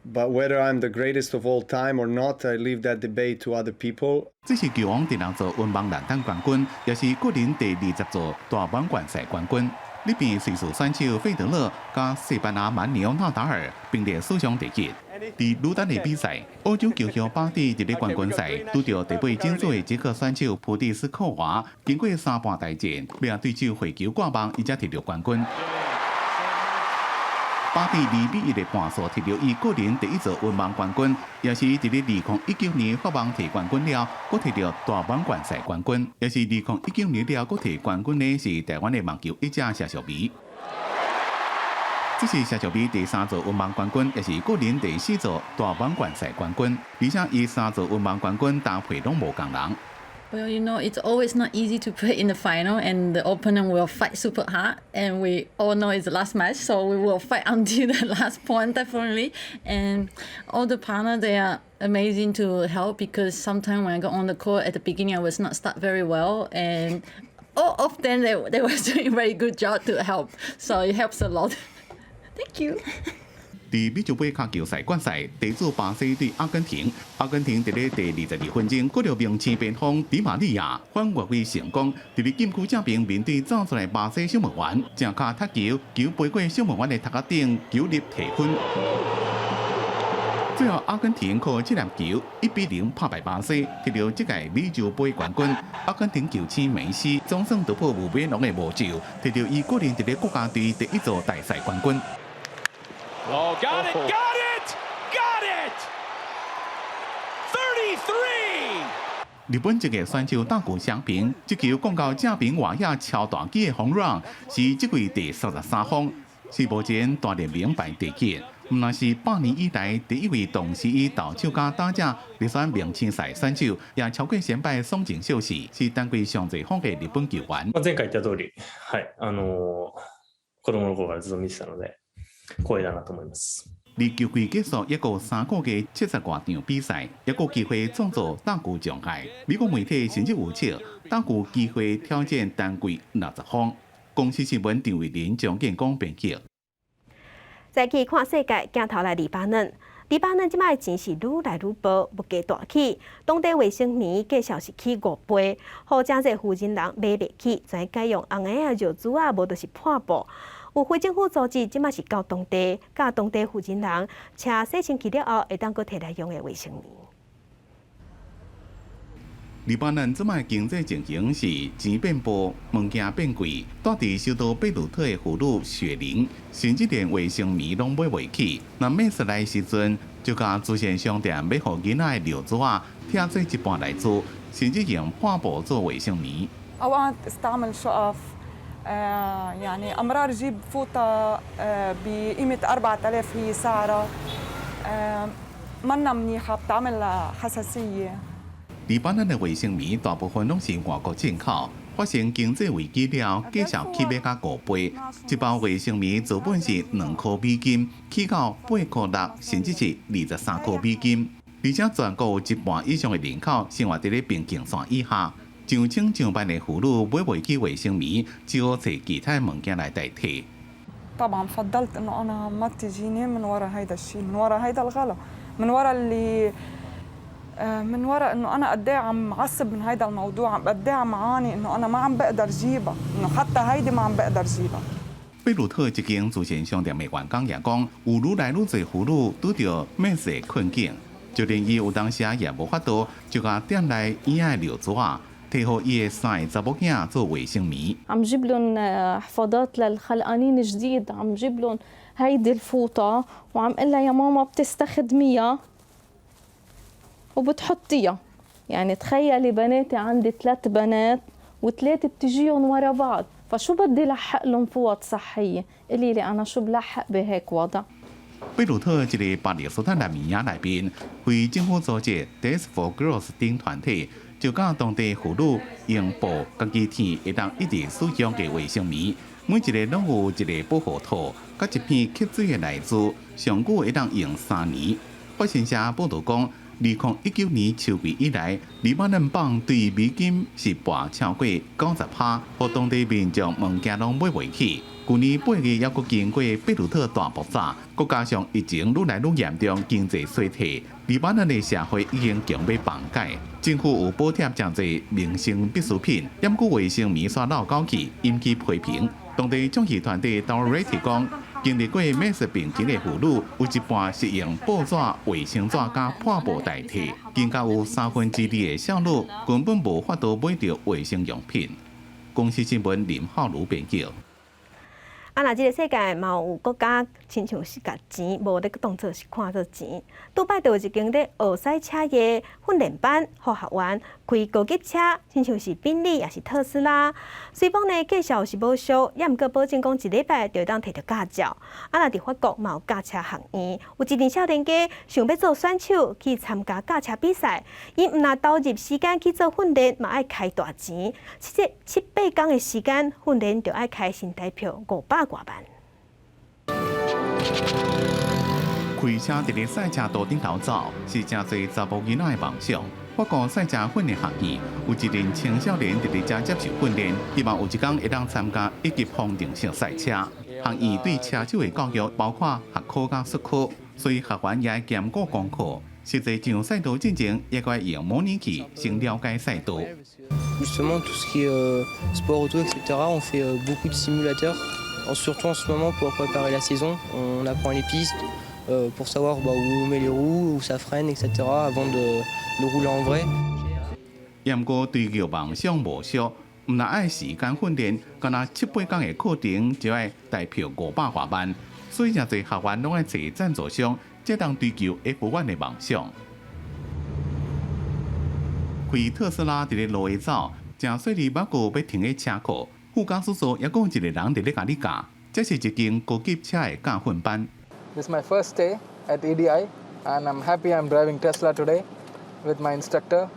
But whether I'm the greatest of all time or not, I leave that debate to other people. 這是球王第六座溫網男單冠軍，也是個人第20座大滿貫賽冠軍。呢邊瑞士選手費德勒佮西班牙蠻牛納達爾並列史上第一。佇女單的比賽，澳洲球後巴蒂佇咧冠軍賽拄著第八種子的捷克選手普蒂斯科娃，經過三盤大戰，尾仔對手回球掛網，伊才摕著冠軍。巴蒂2比1的盤數摕著伊個人第一座溫網冠軍，也是佇咧2019年法網摕冠軍了，閣摕著大滿貫賽冠軍，也是2019年了，閣摕冠軍的是台灣的網球一姐謝淑薇。這是謝淑薇第三座溫網冠軍，也是個人第四座大滿貫賽冠軍，而且伊三座溫網冠軍搭配攏無仝人。 Well, it's always not easy to play in the final, and the opponent will fight super hard. And we all know it's the last match, so we will fight until the last point, definitely. And all the partners, they are amazing to help because sometimes when I got on the court at the beginning, I was not start very well, and all of them, they were doing very good job to help. So it helps a lot. Thank you. 佇美洲杯跤球賽決賽，地主巴西對阿根廷，阿根廷佇咧第22分鐘，閣著明星邊鋒迪瑪利亞反越位成功，佇咧禁區正邊面對走出來巴西守門員，正跤踢球，球飛過守門員的頭殼頂，球入提分。最後阿根廷靠這粒球1比0拍敗巴西，摕著這屆美洲杯冠軍。阿根廷球星梅西總算突破無尾龍的魔咒，摕著伊個人佇咧國家隊第一座大賽冠軍。 Oh, got it, got it, got it! 33! 日本籍的選手大谷翔平，這球摃到正邊外野超大支的轟 run，是這季第33轟，是目前大聯盟排第一。毋但是100年以來第一位同時以投手佮打者入選明星賽選手，也超過先輩松井秀喜，是單季上濟轟的日本球員。前回言った通り、はい、子供の頃からずっと見てたので、光栄だなと思います。離球季結束，抑閣3個月70外場比賽，抑閣機會創造大谷障礙。美國媒體甚至預測，大谷機會挑戰單季60轟。公視新聞張偉林、張建光編輯。再去看世界，鏡頭來黎巴嫩。黎巴嫩這擺錢是愈來愈薄，物價大起，當地衛生棉價數是起5倍，予誠濟婦人人買袂起，全改用紅的啊、尿珠啊，無就是破布。有非政府組織這擺是到當地，教當地婦人人車洗身軀了後，會當閣提來用的衛生棉。黎巴嫩這擺經濟情形是錢變薄，物件變貴。住佇首都貝魯特的婦女雪玲，甚至連衛生棉攏買袂起。若欲出來時陣，就共慈善商店買予囡仔的尿珠仔，拆做一半來做，甚至用破布做衛生棉。 أوقات استعمل شقف يعني أمرار جيب فوطة بقيمة 4000 هي سعرها منا منيحة بتعمل حساسية。黎巴嫩的衛生棉大部分攏是外國進口，發生經濟危機了，價數起碼加5倍。一包衛生棉原本是2塊美金，起到8塊6，甚至是23塊美金。而且全國有一半以上的人口生活佇咧貧窮線以下，上千上萬的婦女買袂起衛生棉，只好揣其他物件來代替。 طبعا فضلت انه انا ما تجيني من وراء هيدا الشيء، من وراء هيدا الغلا، من وراء انه انا قد ايه عم عصب من هيدا الموضوع، قد ايه عم عاني انه انا ما عم بقدر جيبها، انه حتى هيدي ما عم بقدر جيبها。貝魯特一間慈善商店的員工也講，有愈來愈濟婦女拄著免稅困境，就連伊有當時也無法度，就共店內嬰仔的尿珠仔，提予伊的三个查某囝做衛生棉。 عم جيب لهم حفاضات للخلقانين جديد، عم جيب لهم هيدي الفوطة وعم قلها يا ماما بتستخدميها وبتحطيها. يعني تخيلي بناتي، عندي ثلاث بنات وثلاثة بتجيهم ورا بعض، فشو بدي لحق لهم فوط صحية؟ قولي لي أنا شو بلحق بهيك وضع؟ 貝魯特一个巴勒斯坦難民營內面，非政府組織 Days for Girls 等團體就教當地婦女用布家己紩會當一直使用的衛生棉，每一个攏有一個保護套，佮一片吸水的內珠，上久會當用3年。法新社報導講，2019年秋季以來，黎巴嫩鎊對美金是跋超過90趴，予當地民眾物件攏買袂起。舊年8月，猶閣經過貝魯特大爆炸，閣加上疫情愈來愈嚴重，經濟衰退，黎巴嫩的社會已經強欲崩解。政府有補貼誠濟民生必需品，毋過衛生棉煞落狗去，引起批評。當地倡議團體 Dorothy 講，經歷過美食病情的婦女，有一半是用報紙、衛生紙佮破布代替，更加有2/3的少女根本無法度買著衛生用品。公視新聞林浩如編輯。啊，若這个世界嘛有國家，親像是共錢無咧當做是看做錢。杜拜就有一間咧學賽車的訓練班，予學員開高級車，親像是賓利抑是特斯拉。雖講呢，價數是無俗，也毋過保證講一禮拜就會當提著駕照。啊，若佇法國嘛有駕車學院，有一陣少年家想欲做選手去參加駕車比賽，伊毋若投入時間去做訓練，嘛愛開大錢。七八工的時間訓練，就愛開新台票500外萬。開車佇咧賽車道頂頭走，是誠濟查埔囡仔的夢想。法國賽車訓練學院有一陣青少年佇咧遮接受訓練，希望有一天會當參加一級方程式賽車。學院對車手的教育包括學科佮術科，所以學員也愛兼顧功課。實際上賽道進前，也該用模擬器先了解賽道。 Justement, tout ce qui est sport auto, etc., on fait beaucoup de simulateurs. Surtout en ce moment pour préparer la saison, on apprend les pistes pour savoir où on met les roues, où ça freine, etc. avant de rouler en vrai. 毋過追求夢想無俗，毋但愛時間訓練，干焦七八工的課程就愛台票500外萬，所以誠濟學員攏愛揣贊助商，才當追求 F1 的夢想。開特斯拉佇咧路下走，誠細膩猶閣欲停佇車庫，副駕駛座猶閣有一個人佇咧共你教，這是一間高級車的教訓班。 This is my first day at ADI, and I'm happy I'm driving Tesla today with my instructor.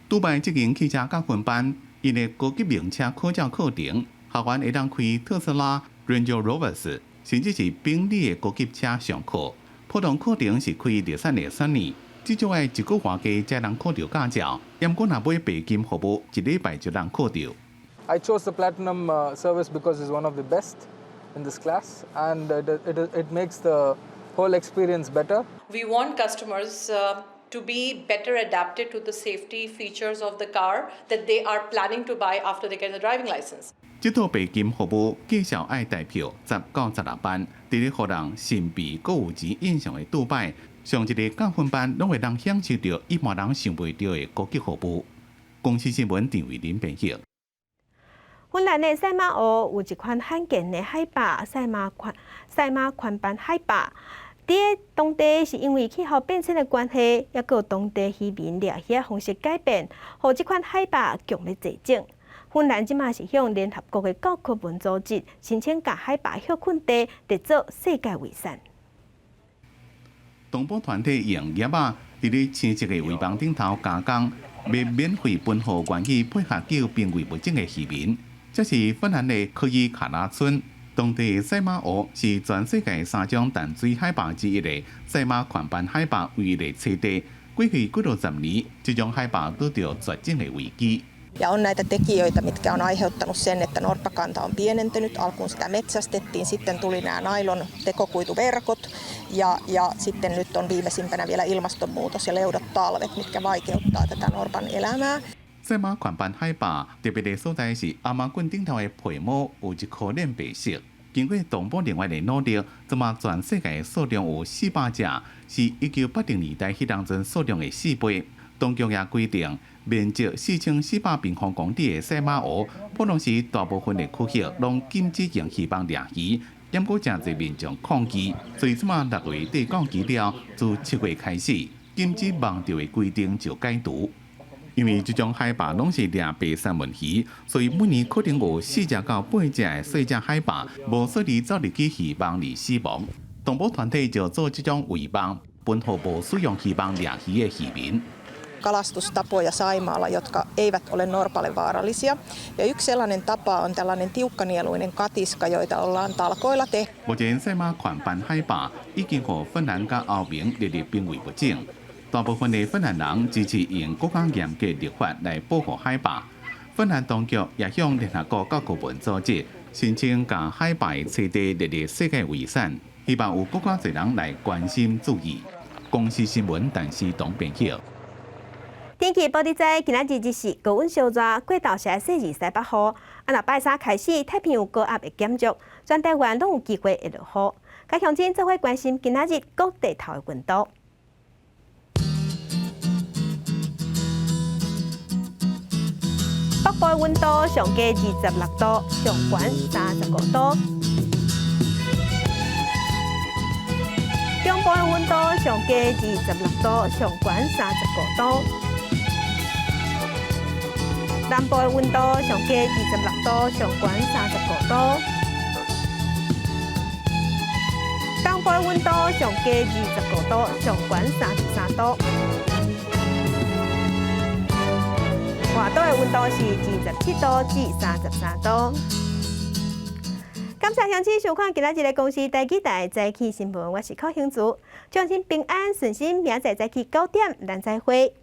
杜拜這間汽車教訓班，𪜶的高級名車考照課程，學員會當開特斯拉、Range Rover，甚至是賓利的高級車上課。普通課程是開日產的 Sunny，至少愛一個月加才能考著駕照。毋過若買白金服務，一禮拜就能考著。 I chose the Platinum service because it's one of the best. in this class, and it makes the whole experience better. We want customers to be better adapted to the safety features of the car that they are planning to buy after they get the driving license. 這套白金服務介紹愛台票10到16萬，佇咧予人神秘閣有錢印象的杜拜，上一個駕訓班攏會當享受著一般人想袂著的高級服務。公視新聞陳慧琳編譯。芬蘭的賽馬湖有一款罕見的海豹——賽馬寬斑海豹。佇咧當地是因為氣候變遷的關係，抑閣當地漁民掠魚的方式改變，予這款海豹強欲絕種。芬蘭這馬是向聯合國的教科文組織申請，共海豹歇睏地列做世界遺產。動保團體用葉仔佇咧青色的圍網頂頭加工，欲免費分予願意配合救瀕危物種的漁民。這是芬蘭的科伊卡拉村，當地的賽馬湖是全世界三種淡水海豹之一的賽馬寬斑海豹唯一的棲地。過去幾若十年，這種海豹拄著絕種的危機。 Ja on näitä tekijöitä, mitkä on aiheuttanut sen, että norppakanta on pienentynyt. Alkuun sitä metsästettiin, sitten tuli nämä nailon tekokuituverkot ja sitten nyt on viimeisimpänä vielä ilmastonmuutos ja leudot talvet, mitkä vaikeuttaa tätä norpan elämää. 賽馬寬斑海豹特別的所在是亞馬遜頂頭的皮毛有一顆染白色。經過動保人員的努力，這馬全世界數量有400隻，是1980年代彼當陣數量的4倍。當局也規定，面積4400平方公里的賽馬湖，普通時大部分的區域攏禁止用漁網掠魚，毋過誠濟民眾抗議，所以這馬6月底到期了，自7月開始，禁止網釣的規定就解除。因為這種海豹攏是掠白三文魚，所以每年可能有4隻到8隻的細隻海豹無小心走入去漁網裡死亡。動保團體就做這種圍網，分予無使用漁網掠魚的漁民。 Kalastustapoja Saimaalla, jotka eivät ole norpalle vaarallisia. Ja yksi sellainen tapa on tällainen tiukkanieluinen katiska, joita ollaan talkoilla tehty. 目前賽馬寬斑海豹已經予芬蘭佮歐盟列入瀕危物種。大部分的芬蘭人支持用閣較嚴格立法來保護海豹。芬蘭當局也向聯合國教科文組織申請共海豹的棲地列入世界遺產，希望有閣較濟人來關心注意。公視新聞，陳思東編譯。天氣報你知，今仔日日時高溫燒熱，過晝時會西北雨。啊，若拜三開始，太平洋高壓會減弱，全台灣攏有機會會落雨。共鄉親做伙關心今仔日各地頭的溫度。北部的溫度上低26度，上懸35度。中部的溫度上低26度，上懸35度。南部的溫度上低26度，上懸35度。東部的溫度上低25度，上懸33度。外島的溫度是27度至33度。感謝鄉親收看今仔日的公視台語台早起新聞，我是寇興竹，祝鄉親平安順心，明仔載早起9點，咱再會。